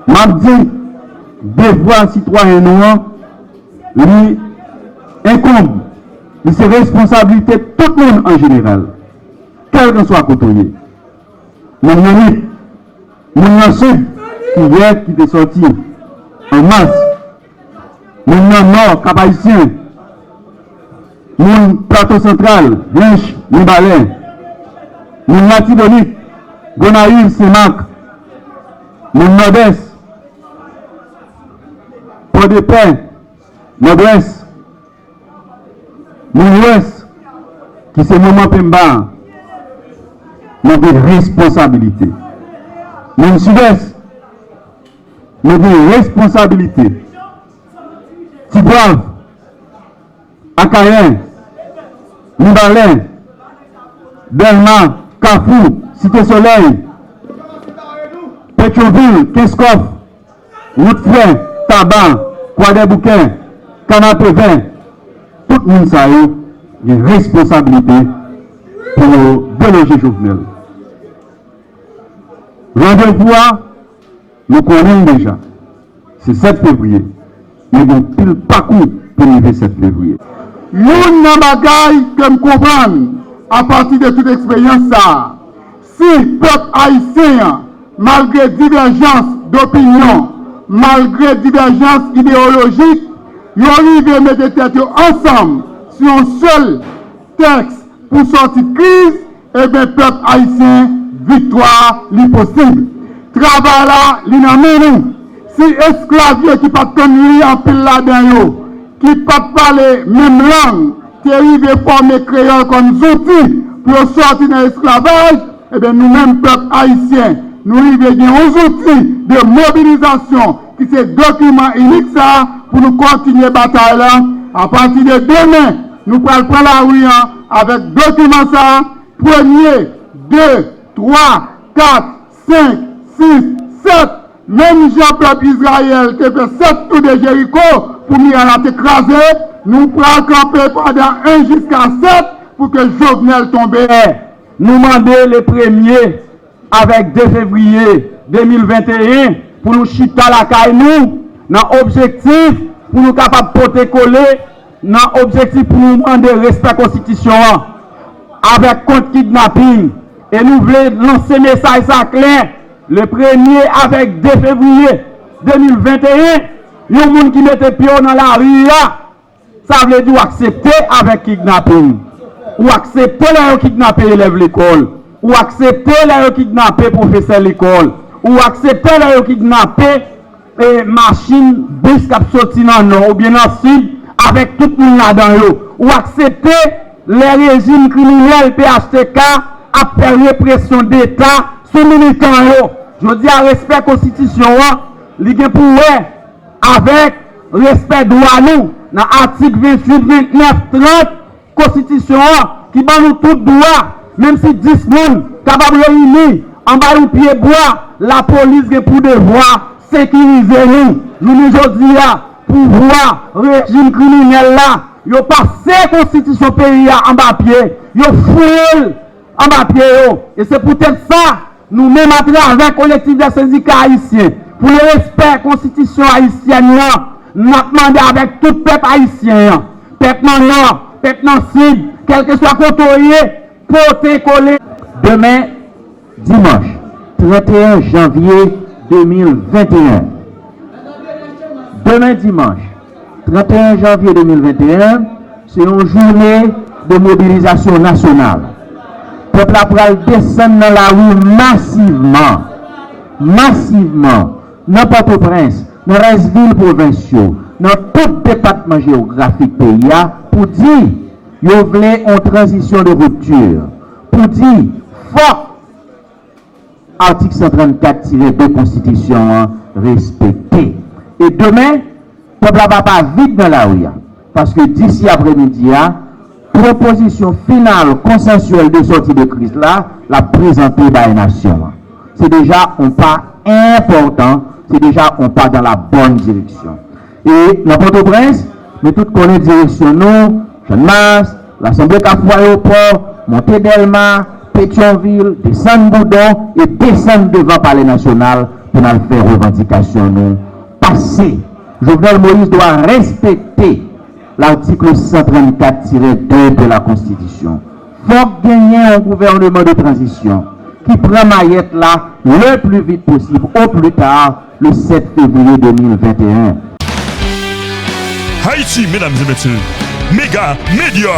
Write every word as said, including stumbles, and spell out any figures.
M ap di, devwa sitwayen nou an, li enkonb, li se responsablite tout moun an jeneral, kèlkanswa kote w ye. Moun nan Nip, moun nan Sid, ki yè ki te sòti an mas, moun nan Nò, Kap Ayisyen, moun Plato Santral, Hinche, Mibalè, moun Latibonit, Gonayiv, Senmak, moun Nòdès, Pòdepè, Nòdwès, moun Lwès, ki se manman Pemba, nou gen responsabilite. Moun Sidès, nou gen responsabilite. Ti Gwav, Akayè, Mibalè, Dèlma, Kafou, Site Solèy, Petyonvil, Kenskòf, Wout Frè, Taba, Kwadèboukè, Kanapevè, tout moun sa yo gen responsablite pou yo deloje Jovenel. Randevou a, nou konnen l deja. Se sèt fevriye. Men gen pil pakou pou rive sèt fevriye. Youn nan bagay ke m konprann apati de tout eksperyans sa a, si pèp ayisyen an, malgre divèjans dopinyon, malgre divèjans ideyolojik, yo rive mete tèt yo ansanm sou yon sèl tèks pou sòti kriz, ebyen, pèp ayisyen, viktwa li posib. Travay la, li nan men nou. Si esklav yo ki pa t konn li anpil ladan yo, ki pa t pale menm lang, te rive fòme kreyòl kòm zouti pou yo sòti nan esklavaj, ebyen, nou menm pèp ayisyen, nou rive gen yon zouti de mobilizasyon ki se dokiman inik sa a pou nou kontinye batay la. Apati de demen, nou pral pran lari an avèk dokiman sa a, premye, de, twa, kat, senk, sis, sèt, menm jan pèp Izrayèl te fè sèt tou de Jeriko pou miray la te kraze, nou pral kanpe pandan en jiska sèt pou ke Jovenel tonbe. Nou mande le premye avèk de fevriye de mil venteyen pou nou chita lakay nou nan objektif pou nou kapab pote kole nan objektif pou nou mande respè konstitisyon an avèk kont kidnaping. E nou vle lanse mesaj sa klè, le premye avèk de fevriye de mil venteyen, yon moun ki mete pye w nan lari a, sa vle di w aksepte avèk kidnaping. Ou aksepte lè yo kidnape elèv lekòl. Ou aksepte lè yo kidnape pwofesè lekòl. Ou aksepte lè yo kidnape e machin bis k ap soti nan nò oubyen nan sid avèk tout moun ladan yo. Ou aksepte lè rejim kriminèl P H T K ap fè represyon deta sou militan yo. Jodi a, respè konstitisyon an, li gen pou wè avèk respè dwa nou nan atik venntuit, vennèf, trant, konstitisyon an ki ban nou tout dwa, menm si dis moun kapab reyini anba yon pye bwa, lapolis gen pou devwa sekirize nou. Jounen jodi a, pouvwa rejim kriminèl la, yo pase konstitisyon peyi a anba pye, yo foure l anba pye yo. E se poutèt sa, nou menm atravè Kolektif dè Sendika Ayisyen pou le respè konstitisyon ayisyèn nan, n ap mande avèk tout pèp ayisyen an, pèp nan Nò, pèp nan Sid, kèlkeswa kote w ye, pote kole. Demen, dimanch, trannteyen janvye de mil venteyen. Demen dimanch, trannteyen janvye de mil venteyen, se yon jounen de mobilizasyon nasyonal. Pèp la pral desann nan lari masivman, masivman, nan Pòtoprens, nan rès vil pwovens yo, nan tout depatman jewografik peyi a, pou di yo vle yon tranzisyon de ripti, pou di fòk atik san trannkat tirè de konstitisyon an respekte. E demen, pèp la p ap vid nan lari a, paske disi apremidi a, pwopozisyon final konsansyèl de sòti de kriz la, l ap prezante bay nasyon an. Se deja yon pa enpòtan, se deja yon pa dans la bonne direction. E nan Pòtoprens, nou tout konnen direksyon nou, Channmas, Lasanble Kafou Ayewopò, monte Dèlma, Petyonvil, desann Boudon e desann devan Palè Nasyonal pou n al fè revandikasyon nou pase. Jovenel Moïse dwa respekte l'article cent trente-quatre tiret deux de la Constitution. Fòk genyen yon gouvènman de tranzisyon ki pran mayèt la le plus vite possible, au plus tard le sept février deux mille vingt et un. Haïti, mesdames et messieurs, Méga Média.